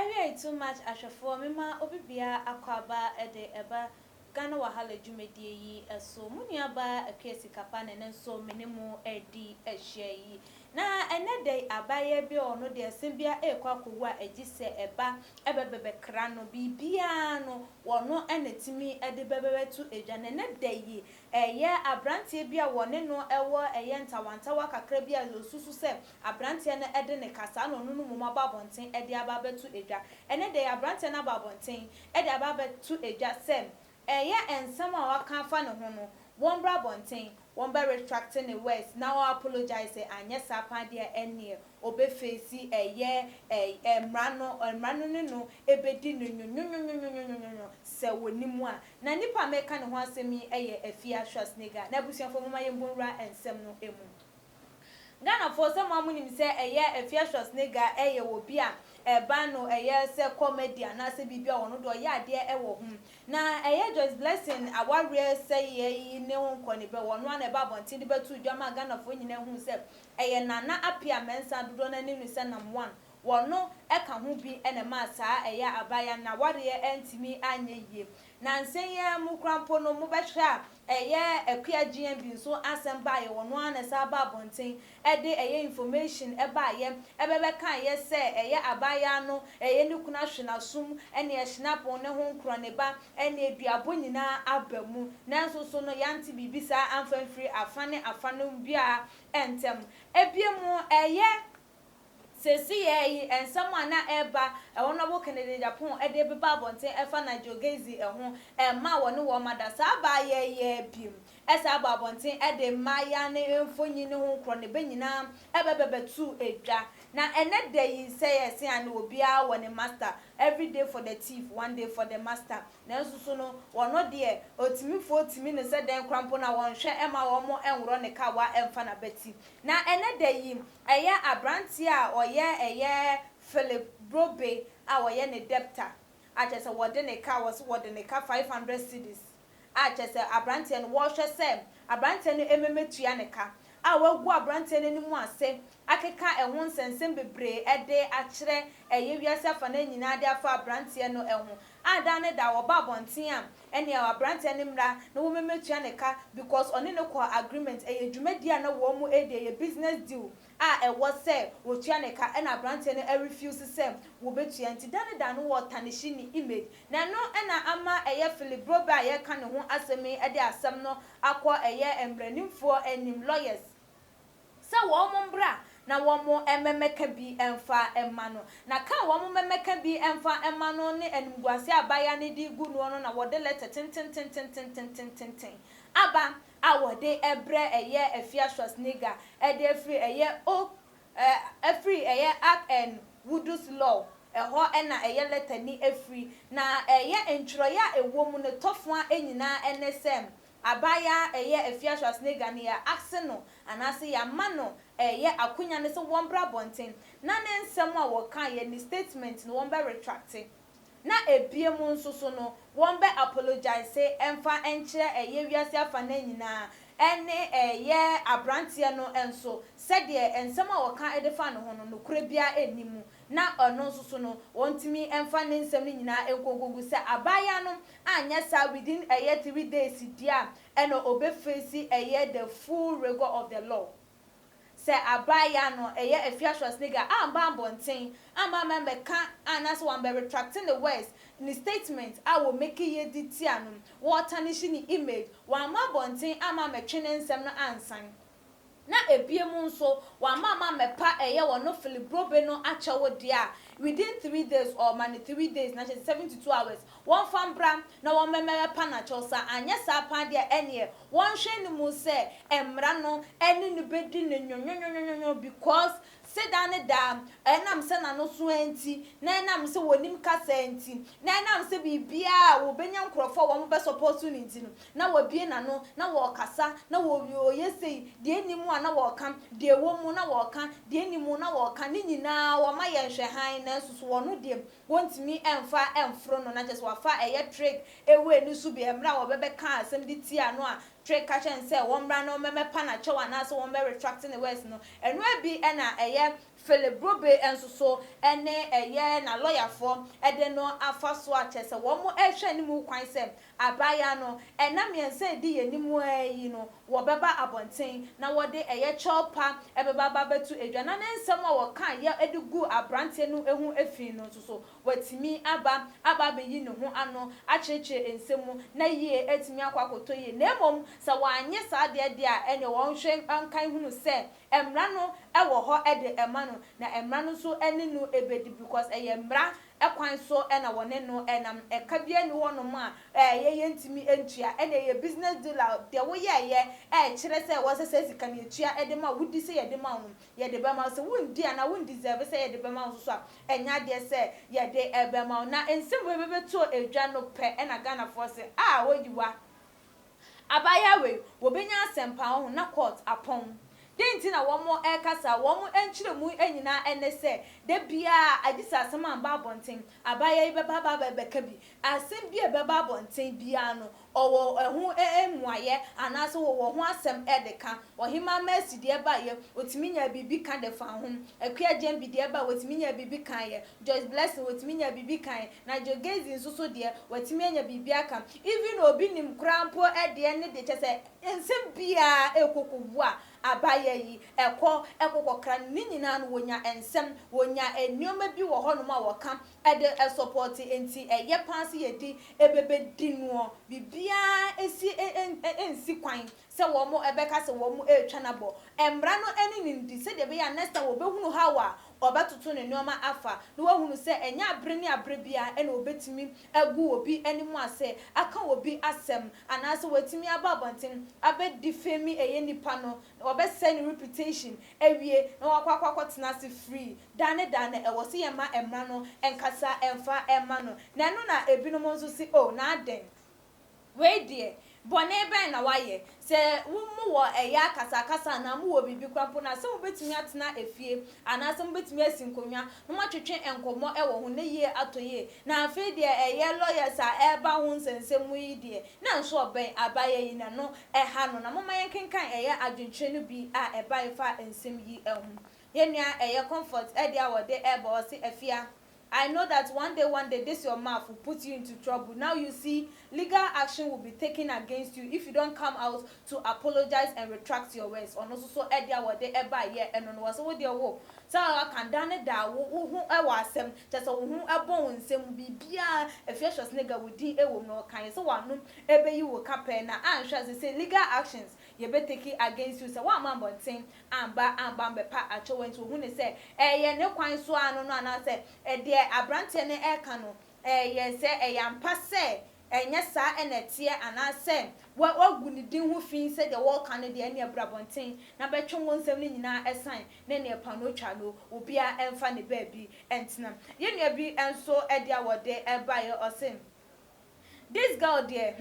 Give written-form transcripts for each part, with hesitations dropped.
Ɛwiei too much ahwɛfoɔ mema obi biara akwaaba de ɛba Ghana Wahala dwumadie yi so. Mo nua baa Akua Sikapa na ɛnɛ nso me ne mo redi ahyia yi. Na ɛnɛ da yi abaayewa bi a ɔno deɛ ɛsen bia ɛrekɔ akɔwu a ɛgye sɛ ɛba ɛbɛbɛbɛkra no biribiara no wɔno na ɛtumi de bɛbɛbɛto dwa. Na ɛnɛ da yi ɛyɛ abranteɛ bi a wɔne no wɔ ɛyɛ ntawantawa kakra bi a ɔsusu sɛ abranteɛ no de ne ka saa na ɔno no mmom aba abɔnten de aba abɛto dwa. Ɛnɛ da yi abranteɛ no aba abɔnten de aba abɛto dwa sɛ ɛyɛ nsɛm a waka afa ne ho no wɔmmra abɔnten wɔmbɛ retract ne words na ɔ apologise, anyɛ saa paa deɛ ɛneɛ ɔbɛ face ɛyɛ mmara no, mmara no ne no ɛbɛdi no nwonwonwonwonwonwonwo sɛ wɔnim a. Na nipa a mɛka ne ho asɛm yi ɛyɛ Afia Schwarzenegger. Na abusuafoɔ, moma yɛmbɔ nwura nsɛm no mu. Ghanafoɔ, sɛ mo a monim sɛ ɛyɛ Afia Schwarzenegger ɛyɛ wɔ bi a ɛba no ɛyɛ sɛ comedy anaasɛ biribi a ɔno deɛ ɔyɛ adeɛ ɛwɔ ho. Na ɛyɛ Joyce Blessing awareɛ sɛyɛ yi ne ho nkɔne bɛ wɔno a na ɛba abɔnten de bɛto dwa ma Ghanafoɔ nyinaa hu sɛ ɛyɛ Nana Apia Mɛnsa, dodoɔ no anim no sɛ Nam One, wɔno ɛka ho bi ɛna ɛmaa saa ɛyɛ abaayewa na awareɛ ɛntumi anyɛ yie. Na nsɛm yi mu kora mpo no, mobɛhwɛ a ɛyɛ Akua GMB nso asɛm baayɛ, wɔno ara na ɛsa aba abɔnten ɛde ɛyɛ information ɛbaayɛ ɛbɛbɛka yɛ sɛ ɛyɛ abaayewa no ɛyɛ ne kunu ahwe n'asom ɛne ɛhyinapɔn ne ho nkorɔ ne ba ɛne aduabɔ nyinaa aba mu. Nanso so no yɛante biribi saa amfa mfiri afa ne afa no biara ɛntɛm. Ebie mu ɛyɛ sɛsi yɛ yi nsɛm a na ɛba ɛwɔ no wɔ Kennedy Agyapong ɛde beba abɔnten ɛfa Nigel Gaisie ɛho ɛma wɔne wɔn ada saa abaayɛ yɛ biem ɛsɛ aba abɔnten ɛde mmaayɛ ne mfonyin ne ho nkorɔ ne bɛ nyinaa ɛbɛbɛbɛtu edwa. Na ɛnɛ da yi sɛ yɛ ɛsɛn a ne obiara wɔ ne master, every day for the thief, one day for the master. Nanso so no wɔno deɛ otimifoɔ timi ne sɛ dɛn kora mpo na wɔnhwɛ ɛma wɔn ɛnworɔ ne kawa ɛmfa n'abati. Na ɛnɛ da yi ɛyɛ aberanteɛ a ɔyɛ ɛyɛ Philip Brobe a ɔyɛ ne debtor a kyerɛ sɛ wɔde ne ka wɔ so, wɔde ne ka 500 cedis a kyerɛ sɛ aberanteɛ no wɔrehwɛ sɛ aberanteɛ no ememe ne ka a wagu aberanteɛ no anim ase akeka ɛho nsɛnsɛm bebree ɛde akyerɛ ɛyɛ wiase afa no nyinaa de afa aberanteɛ no ɛho a da ne da wɔba abɔnten a ɛnea aberanteɛ no mmra na wɔmɛmɛtua ne ka because ɔne ne kɔ agreement, ɛyɛ dwumadie a na wɔn mu edi, ɛyɛ business deal a ɛwɔ sɛ wɔtua ne ka, ɛna aberanteɛ no ɛrefuse sɛ wɔbɛtua. Nti da ne da no wɔtarnish ne image na ɛno ɛna ama ɛyɛ Philip Brobe a yɛka ne ho asɛm yi ɛde asɛm no akɔ ɛyɛ mmaranimfoɔ anim, lawyers, sɛ wɔn mbra na wɔn mmɛmɛka bi mfa mma no. Na ka wɔn mmɛmɛka bi mfa mma no ne animguase abaayewa no de gu noɔ no na wɔde letter tentententententententen aba a wɔde ɛbrɛ ɛyɛ Afia Schwarzenegger ɛde afiri ɛyɛ o ɛɛ afiri ɛyɛ Ark and Woodus Law ɛhɔ ɛna ɛyɛ letter ni afiri. Na ɛyɛ ntwerɛeɛ a ɛwɔ mu no tɔfoa nyinaa ɛne sɛ abaayewa ɛyɛ Afia Schwarzenegger no yɛ ase no anaasɛ yɛama no ɛyɛ akonya no sɛ wɔn bra abɔnten na ne nsɛm a wɔka yɛ ne statement no wɔn bɛ retract, na ebie mu nso so no wɔn bɛ apologize ɛmfa nkyerɛ ɛyɛ wiase afa ne nyinaa ɛne ɛyɛ aberanteɛ no nso sɛdeɛ nsɛm a wɔka ɛde fa ne ho no nokora biara ɛnni mu, na ɔno nso so no wɔntumi ɛmfa ne nsɛm no nyinaa nkonkongu. Sɛ abaayewa no anyɛ saa within ɛyɛ 3 days di a, ɛna ɔbɛface ɛyɛ the full rigour of the law. Sɛ abaayewa no ɛyɛ Afia Schwarzenegger amba abɔnten ama ama mbɛka anaasɛ wɔn retract ne words, ne statement a wɔ make yɛ di tia no, wɔtarnish ne image, wɔn ama abɔnten ama mɛtwe ne nsɛm no ansan, na ebie mu nso wɔn ama ama mɛpa ɛyɛ wɔn no Philip Brobe no akyɛw deɛ a, within 3 days or ma ne 3 days na kyerɛ 72 hours, wɔn fa mbra na wɔn mɛmɛpa n'akyɛw. Sa anyɛ saa paa deɛ, ɛneɛ wɔnhwɛ ne mu sɛ mmara no ɛne no bɛdi ne nwonwonwonwonwo because seda ne daa ɛnam sɛ n'ano so nti, na ɛnam sɛ wɔnim kasa nti, na ɛnam sɛ biribiara a wɔbɛnya nkurɔfoɔ a wɔn bɛ support ne nti no na wɔabie n'ano na wɔrekasa na wɔyɛ sei deɛ ɛni mu a na wɔreka deɛ ɛwɔ mu na wɔreka deɛ ɛni mu na wɔreka ne nyinaa wɔma yɛn hwɛ han. Nanso so wɔn deɛ wɔntumi ɛmfa ɛmforo no na kyerɛ sɛ wafa ɛyɛ trick ɛwɔ ani so bi mmerɛ a wɔbɛbɛka asɛm de tia no a trick ka kyɛn sɛ wɔn mmra na wɔmmɛmɛpa n'akyɛw anaasɛ wɔn bɛ retract ne words no. Ɛno bi ɛna ɛyɛ Philip Brobe nso so ne ɛyɛ n'alɔyafoɔ de no afa so a kyerɛ sɛ wɔn rehwɛ anim kwan sɛ abaayewa no nna mmiɛnsa a ɛdi yɛn anim ara yi no wɔbɛba abɔnten na wɔde ɛyɛ kyɛw pa bɛba aba abɛto dwa na ne nsɛm a wɔkaeɛ de guu aberanteɛ no ho fi no nso so watumi aba aba abɛyi ne ho ano akyerɛkyerɛ nsɛm mu na yie atumi akɔ akɔtɔ yie na mmom sɛ wanyɛ saa deɛ deɛ a ɛneɛ wɔnhwɛ nka nhunu sɛ mmara no wɔ hɔ de ma no na mmara no nso ne no bɛdi because ɛyɛ mmara kwan so na wɔne no nam. Ɛka biara nni hɔnom a ɛyɛ yɛntumi ntua ɛna ɛyɛ business deal a deɛ woyɛeɛ ɛkyerɛ sɛ ɛwɔ sɛ saa sika no yɛtua de ma wo, wodi sɛ yɛde ma wo no yɛde bɛma wo, sɛ wondi anaa wo ndeserve sɛ yɛde bɛma wo nso so a ɛnyɛ adeɛ sɛ yɛde bɛma wo. Na nsɛm wei bɛbɛtɔ dwa no pɛ na Ghanafoɔ se ah oyiwa. Abaayewa wei, wɔbɛnya asɛmpa wahu na court apɔn. Dɛn nti na wɔn reka saa? Wɔn nkyerɛmu nyinaa ne sɛ, da biara agye sɛ asɛm amba abɔnten, abaayewa yi bɛba aba abɛka bi. Asɛm bi a ɛbɛba abɔnten biara no, ɔwɔ ɛho mmuaeɛ anaasɛ wɔwɔ ho asɛm de ka. Ɔhemaa Mercy deɛ baeɛ, ɔtumi nyaa biribi ka de faa ho. Akua Gyambi deɛ baeɛ, ɔtumi nyaa biribi kaeɛ. Joyce Blessing, ɔtumi nyaa biribi kaeɛ. Nigel Gaisie nso so deɛ, watumi anya biribi aka. Even obi nim koraa mpo deɛ ne deɛ, kyerɛ sɛ nsɛm biara ɛrekɔ kɔwu a, abayɛ yi ɛkɔ ɛkɔ kɔkra no, ne nyinaa no wɔnya nsɛm, wɔnya nneɛma bi wɔ hɔnom a wɔka de sɔpɔte, nti ɛyɛ paa sɛ yɛde ɛbɛbɛdi noɔ. Biribiara ɛsi ɛnsi kwan sɛ wɔn ɛbɛka sɛ wɔn ɛretwa no abɔ. Mmara no ne no ndi sɛdeɛ ɛbɛyɛ a next time wɔbɛhunu how a ɔbɛtoto ne nneɛma afa na wahunu sɛ ɛnyɛ abere ne abere biara na obetumi agu obi anim ase, aka obi asɛm, anaasɛ watumi aba abɔnten abɛ defame ɛyɛ nipa no, na wɔbɛsɛe ne reputation awie na wakɔ akɔ akɔtena ase free. Daa ne daa no, ɛwɔ sɛ yɛma mmara no nkasa ɛmfa ɛma no. Na ɛno na ebinom nso se, oh, na adɛn? Wei deɛ, bɔne bɛn na wayɛ? Sɛ wo mo wɔ ɛyɛ akasakasa anaa mo wɔ biribi koraa mpo no a, sɛ mobɛtumi atena efie anaasɛ mobɛtumi asi nkonnwa na moatwetwe nkɔmmɔ wɔ ho na yie atɔ yie. Na afei deɛ ɛyɛ lawyers a ɛreba ho nsɛnsɛm mu yi deɛ, na nso ɔbɛn abayɛ yi na no ɛha no. Na momma yɛnkenkan ɛyɛ adwenkyerɛ no bi a ɛbaeɛ fa nsɛm yi ho. Yɛn nua ɛyɛ Comfort ɛdeɛ a wɔde ɛreba, ɔse, "Afia, I know that one day, one day, this your mouth will put you into trouble. Now you see, legal action will be taken against you if you don't come out to apologize and retract your words." Ɔno nso so ɛde a wɔde ɛba yɛ ɛno no, wɔsɛ wo deɛ wo sɛ aka da ne da wo wo ho ɛwɔ asɛm kyɛ sɛ wo ho ɛbɔ wo nsɛm biribiara Afia Schwarzenegger wo din ɛwɔ mu na ɔka yɛ sɛ w'ano ɛbɛyi wo kapɛ na anhwɛ ase sɛ legal actions yɛbɛ take against you sɛ woamma abɔnten amba amba mbɛpa akyɛw. Nti ohun ne sɛ ɛyɛ ne kwan so ano no anaasɛ ɛdeɛ aberanteɛ no ɛreka no ɛyɛ sɛ ɛyɛ ampa sɛ ɛnyɛ saa ɛna ɛteɛ anaasɛ wagu ne din ho fi sɛdeɛ wɔreka no deɛ, ɛne ɛbra abɔnten na bɛtwe wɔn nsɛm no nyinaa ɛsan na ne ɛpa no otwa no obiara ɛmfa ne baabi ɛntena. Yɛn nua bi nso ɛde a wɔde ɛbaeɛ, ɔse, "This girl there,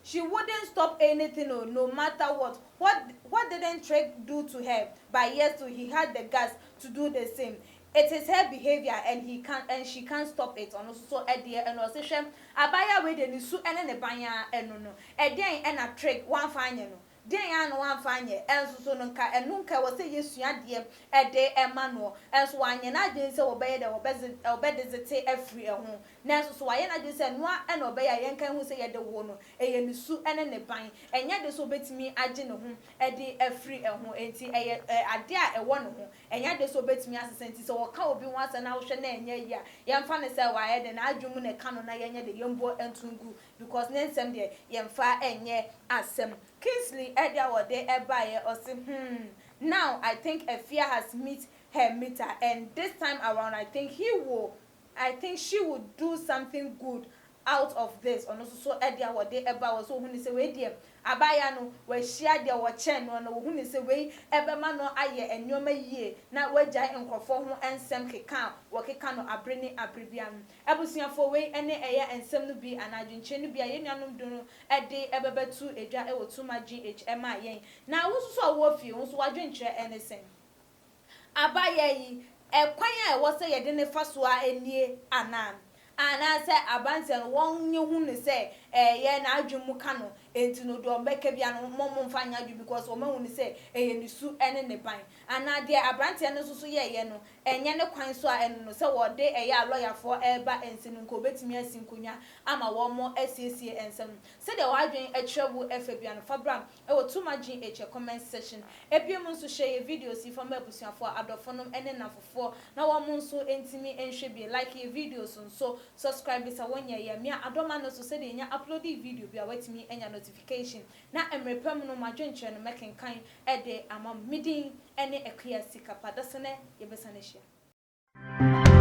she wouldn't stop anything o, no matter what. What didn't Trick do to her? But yet too he had the guts to do the same. It is her behaviour and he can and she can't stop it." Ɔno nso so ɛdeɛ ɛno ɔse, hwɛ abaayewa wei de ne su ɛne ne ban a ɛno no ɛdeɛn ɛna Trick wamfa anyɛ no deɛn ya no wamfa anyɛ ɛnso so no nka ɛno nka wɔ sɛ yɛsua deɛ ɛde ɛma no ɛnso wanyɛ n'adwene sɛ wɔbɛyɛ dɛ wɔbɛdze wɔbɛde zete afiri ɛho, nanso so wayɛ n'adwene sɛ noa ɛna ɔbɛyɛ a yɛnka ho sɛ yɛde wo no ɛyɛ ne su ɛne ne ban ɛnyɛ de so obetumi agye ne ho ɛde afiri ɛho nti ɛyɛ ɛ adeɛ a ɛwɔ ne ho ɛnyɛ de so obetumi asesa. Nti sɛ wɔka obi ho asɛm na wohwɛ na ɛnyɛ yie a, yɛmfa ne sɛ wayɛ de n'adwene mu na ɛka no na yɛnyɛ de yɛmbɔ nto ngu because ne nsɛm deɛ yɛmfa ɛnyɛ asɛm. Kingsley ɛde a wɔde ɛbaeɛ, ɔse, now I think Afia has meet her meter and this time around I think she will do something good out of this." Ɔno nso so ɛde a wɔde ɛba wɔ so ohun ne sɛ wei deɛ abaayewa no wɔahyia deɛ wɔkyɛn no na ohun ne sɛ wei ɛbɛma no ayɛ nneɛma yie na wagyae nkurɔfoɔ ho nsɛm keka a wɔkeka no abere ne abere bia no. Abusuafoɔ, wei ɛne ɛyɛ nsɛm no bi anaa adwenkyerɛ no bi a yɛn nuanom do no ɛde ɛbɛbɛto edwa ɛwɔ Tuma GH ɛma yɛn. Na wo nso so a wɔwɔ fie, wo nso wadwenkyerɛ ɛne sɛn? Abaayewa yi, ɛkwan a ɛwɔ sɛ yɛde ne fa so a nie anaa anaasɛ aberanteɛ no wɔn nye hu ne sɛ ɛyɛ n'adwene mu ka no Enti no deɛ ɔbɛka bia no mo mo mfa nyɛ adwene because wɔn ahu no sɛ ɛyɛ ne su ne ne ban. Anaa deɛ abranteɛ no nso so yɛɛyɛ no ɛnyɛ ne kwan so a ɛno no sɛ wɔde ɛyɛ a lɔyafoɔ ɛreba nsi no nka ɔbɛtumi asi nkonnwa ama wɔn asiesie nsɛm no. Sɛdeɛ w'adwene kyerɛ wo fa bia no fa bra wɔ Too Much GH comment section. Ɛbiom nso hyɛ yɛ videos yi fa ma abusuafoɔ, adɔfonom ne nnamfofoɔ na wɔn nso ntumi nhwɛ bi. Like yɛ videos nso, subscribe sɛ wonyɛeɛ, mia adɔma no so sɛdeɛ yɛnya uploadi video bi a woatumi anya notification. Na mmerɛ pa mu no m'adwenkyerɛ no mɛkenkan de ama mo. Me din ne Akua Sikapa. Dasene yɛbɛsane ahyia.